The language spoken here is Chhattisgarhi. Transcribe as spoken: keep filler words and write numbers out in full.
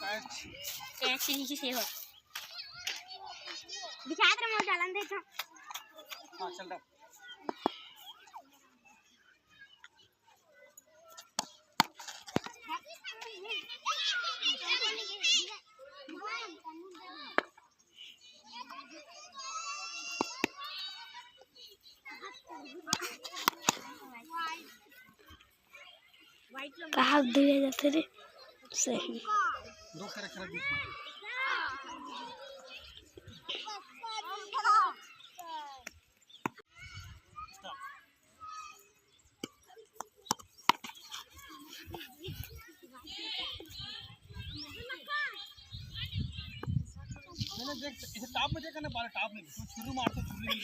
कैच। कैच ही से हो। दिखात रहे मोर, चलन दे तो। हाँ, चल रहा। कहाँ दुए जाते रे? सही। मैंने देख, इसे टॉप में देखा ना, बारह टॉप में, तू छुरी मार तो छुरी नहीं।